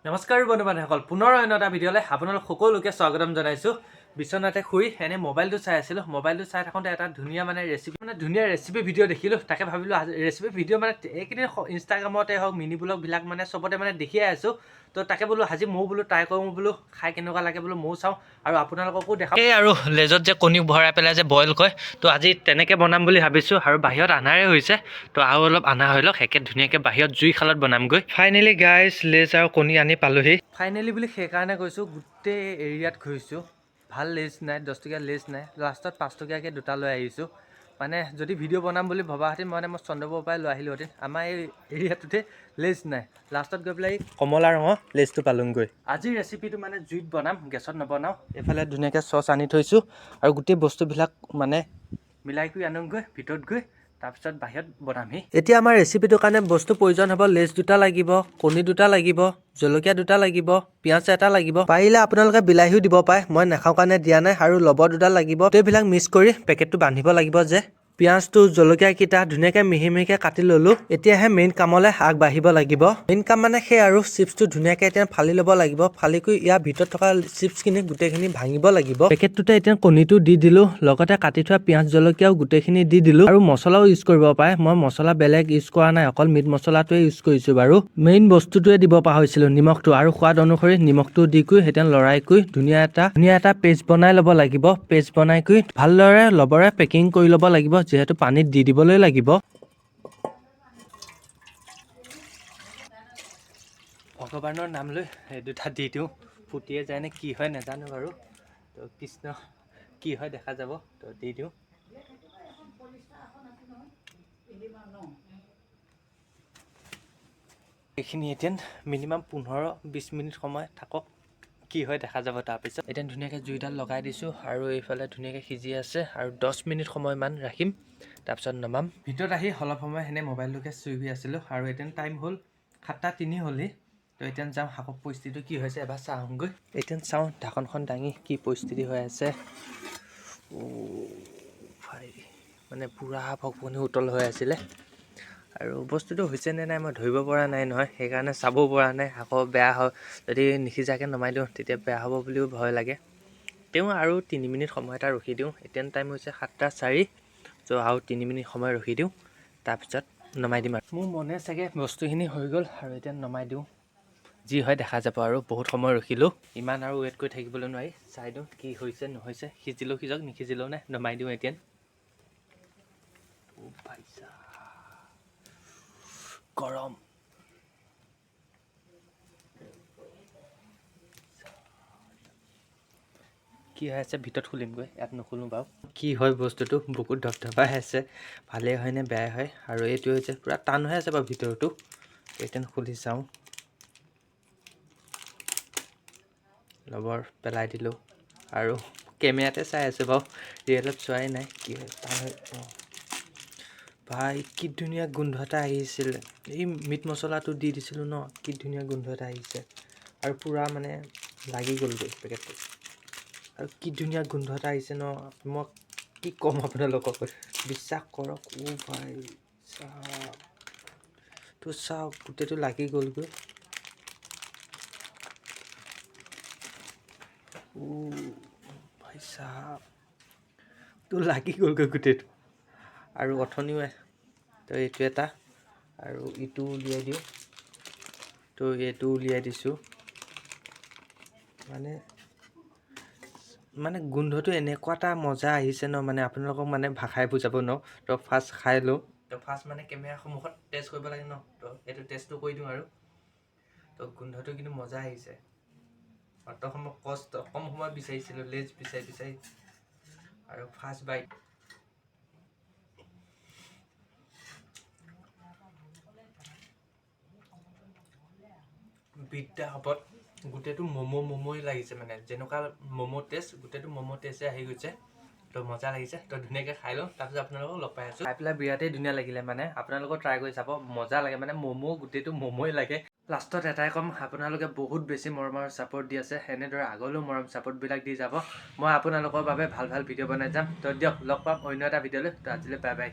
নমস্কাৰ বন্ধু বান্ধৱীসকল, পুনৰ অন্য এটা ভিডিঅ'লৈ আপোনালোক সকলোকে স্বাগতম জনাইছোঁ। বিচনাতে শুই এনে মোবাইলটো চাই আছিলোঁ। মোবাইলটো চাই থাকোঁতে এটা ধুনীয়া মানে ৰেচিপি, মানে ধুনীয়া ৰেচিপি ভিডিঅ' দেখিলোঁ। তাকে ভাবিলোঁ আজি ৰেচিপি ভিডিঅ', মানে এইকেইদিন ইনষ্টাগ্ৰামতে হওক, মিনি ব্লগবিলাক মানে চবতে মানে দেখিয়ে আছোঁ। তো তাকে বোলো আজি ময়ো বোলো ট্ৰাই কৰোঁ, বোলো খাই কেনেকুৱা লাগে বোলো ময়ো চাওঁ আৰু আপোনালোককো দেখাওঁ। এই আৰু লেজত যে কণী ভৰাই পেলাই যে বইল কৰে, তো আজি তেনেকৈ বনাম বুলি ভাবিছোঁ। আৰু বাহিৰত আন্ধাৰে হৈছে, তো আৰু অলপ আন্ধাৰ হৈ লওক, একে ধুনীয়াকৈ বাহিৰত জুই শালত বনামগৈ। ফাইনেলি গাইজ, লেজ আৰু কণী আনি পালোহি। ফাইনেলি বুলি সেইকাৰণে কৈছোঁ, গোটেই এৰিয়াত ঘূৰিছোঁ, ভাল লেজ নাই, 10 টকীয়া লেজ নাই। লাষ্টত 5 টকীয়াকৈ দুটা লৈ আহিছোঁ। মানে যদি ভিডিঅ' বনাম বুলি ভবাহেঁতেন, মানে মই চন্দ্ৰপুৰৰ পৰাই লৈ আহিলোহেঁতেন। আমাৰ এই এৰিয়াটোতে লেজ নাই। লাষ্টত গৈ পেলাই এই কমলা ৰঙৰ লেজটো পালোঁগৈ। আজিৰ ৰেচিপিটো মানে জুইত বনাম, গেছত নবনাওঁ। এইফালে ধুনীয়াকৈ চচ আনি থৈছোঁ আৰু গোটেই বস্তুবিলাক মানে মিলাই কৰি আনোগৈ ভিতৰত গৈ, তাৰপিছত বাহিৰত বনামহি। এতিয়া আমাৰ ৰেচিপিটোৰ কাৰণে বস্তু প্ৰয়োজন হ'ব, লেজ দুটা লাগিব, কণী দুটা লাগিব, জলকীয়া দুটা লাগিব, পিঁয়াজ এটা লাগিব। পাৰিলে আপোনালোকে বিলাহীও দিব পাৰে, মই নাখাওঁ কাৰণে দিয়া নাই। আৰু লবৰ দুডাল লাগিব। গোটেইবিলাক মিক্স কৰি পেকেটটো বান্ধিব লাগিব যে। পিঁয়াজটো, জলকীয়াকেইটা ধুনীয়াকৈ মিহি মিহিকৈ কাটি ল'লোঁ। এতিয়াহে মেইন কামলৈ আগবাঢ়িব লাগিব। মেইন কাম মানে সেই আৰু চিপছটো ধুনীয়াকৈ এতিয়া ফালি ল'ব লাগিব। ফালি কৰি ইয়াৰ ভিতৰত থকা চিপছখিনি গোটেইখিনি ভাঙিব লাগিব। পেকেটটোতে এতিয়া কণীটো দি দিলোঁ, লগতে কাটি থোৱা পিঁয়াজ, জলকীয়াও গোটেইখিনি দি দিলোঁ। আৰু মছলাও ইউজ কৰিব পাৰে। মই মছলা বেলেগ ইউজ কৰা নাই, অকল মিট মছলাটোৱে ইউজ কৰিছোঁ বাৰু। মেইন বস্তুটোৱে দিব পাহৰিছিলোঁ, নিমখটো। আৰু সোৱাদ অনুসৰি নিমখটো দি কৰি এতিয়া লৰাই কৰি ধুনীয়া এটা পেষ্ট বনাই ল'ব লাগিব। পেষ্ট বনাই কৰি ভালদৰে লবৰে পেকিং কৰি ল'ব লাগিব, যিহেতু পানীত দি দিবলৈ লাগিব। ভগৱানৰ নাম লৈ এই দুটা দি দিওঁ। ফুটিয়ে যায় নে কি হয় নাজানো বাৰু। তো কৃষ্ণ, কি হয় দেখা যাব। তো দি দিওঁ। এইখিনি এতিয়া মিনিমাম 15-20 মিনিট সময় থাকক, কি হয় দেখা যাব তাৰপিছত। এতিয়া ধুনীয়াকৈ জুইডাল লগাই দিছোঁ আৰু এইফালে ধুনীয়াকৈ সিজি আছে। আৰু 10 মিনিট সময়মান ৰাখিম, তাৰপিছত নমাম। ভিতৰত আহি অলপ সময় সেনে মোবাইলটোকে চুই আছিলোঁ। আৰু এতিয়া টাইম হ'ল 7টা 3 হ'লহি। তো এতিয়া যাওঁ, শাকৰ পৰিস্থিতিটো কি হৈছে এবাৰ চাওঁগৈ। এতিয়া চাওঁ ঢাকনখন দাঙি কি পৰিস্থিতি হৈ আছে। অ' ভাই, মানে পূৰা ভগভগনি উতল হৈ আছিলে। আৰু বস্তুটো হৈছে নে নাই মই ধৰিব পৰা নাই নহয়, সেইকাৰণে চাবও পৰা নাই। আকৌ বেয়া হয় যদি নিসিজাকৈ নমাই দিওঁ, তেতিয়া বেয়া হ'ব বুলিও ভয় লাগে। তেওঁ আৰু 3 মিনিট সময় এটা ৰখি দিওঁ। এতিয়া টাইম হৈছে 7টা 4। ত' আৰু 3 মিনিট সময় ৰখি দিওঁ, তাৰপিছত নমাই দিম। আৰু মোৰ মনে চাগে বস্তুখিনি হৈ গ'ল আৰু এতিয়া নমাই দিওঁ, যি হয় দেখা যাব। আৰু বহুত সময় ৰখিলোঁ, ইমান আৰু ৱেইট কৰি থাকিবলৈ নোৱাৰি। চাই দিওঁ কি হৈছে নহৈছে। সিজিলেও সিজক, নিসিজিলেও নাই, নমাই দিওঁ এতিয়া। অ' ভাইচা, গৰম। কি হৈ আছে ভিতৰত খুলিমগৈ, ইয়াত নোখোলোঁ বাৰু। কি হয় বস্তুটো, বুকুত ধপধপাই আছে, ভালেই হয় নে বেয়াই হয়। আৰু এইটো হৈছে পূৰা টান হৈ আছে বাৰু ভিতৰতো। এতিয়া খুলি চাওঁ। লবৰ পেলাই দিলোঁ আৰু কেমেৰাতে চাই আছোঁ বাৰু, ৰিয়েলত চোৱাই নাই। কি হয়, টান হৈ। অঁ ভাই, কি ধুনীয়া গোন্ধ এটা আহিছিলে। এই মিট মছলাটো দি দিছিলোঁ ন, কি ধুনীয়া গোন্ধ এটা আহিছে। আৰু পূৰা মানে লাগি গ'লগৈ পেকেটটো। আৰু কি ধুনীয়া গোন্ধ এটা আহিছে ন, মই কি ক'ম আপোনালোকক, বিশ্বাস কৰক। অ' ভাই চাওক তো, চাওক, গোটেইটো লাগি গ'লগৈ। অ' ভাই চাহাব, তো লাগি গ'লগৈ গোটেইটো। আৰু অথনিও তো এইটো এটা আৰু ইটো উলিয়াই দিওঁ। তো এইটো উলিয়াই দিছোঁ। মানে গোন্ধটো এনেকুৱা এটা মজা আহিছে ন, মানে আপোনালোকক মানে ভাষাই বুজাব নোৱাৰোঁ। তো ফাৰ্ষ্ট খাই লওঁ। তো ফাৰ্ষ্ট মানে কেমেৰাৰ সন্মুখত টেষ্ট কৰিব লাগে ন, তো এইটো টেষ্টটো কৰি দিওঁ। আৰু তো গোন্ধটো কিন্তু মজা আহিছে। অত সময় কষ্ট, কম সময় বিচাৰিছিলোঁ লেজ বিচাৰি বিচাৰি। আৰু ফাৰ্ষ্ট বাইট। বিদ্যা শপত, গোটেইটো ম'ম' ম'ম'ই লাগিছে। মানে যেনেকুৱা ম'ম' টেষ্ট, গোটেইটো ম'ম' টেষ্টে আহি গৈছে। তো মজা লাগিছে। তো ধুনীয়াকৈ খাই লওঁ, তাৰপিছত আপোনালোকক লগ পাই আছোঁ। খাই পেলাই বিৰাটেই ধুনীয়া লাগিলে। মানে আপোনালোকেও ট্ৰাই কৰি চাব, মজা লাগে। মানে ম'ম', গোটেইটো ম'ম'ই লাগে। লাষ্টত এটাই ক'ম, আপোনালোকে বহুত বেছি মৰম আৰু ছাপোৰ্ট দি আছে। এনেদৰে আগলৈও মৰম ছাপোৰ্টবিলাক দি যাব। মই আপোনালোকৰ বাবে ভাল ভাল ভিডিঅ' বনাই যাম। তো দিয়ক, লগ পাম অন্য এটা ভিডিঅ'লৈ। তো আজিলৈ বাই বাই।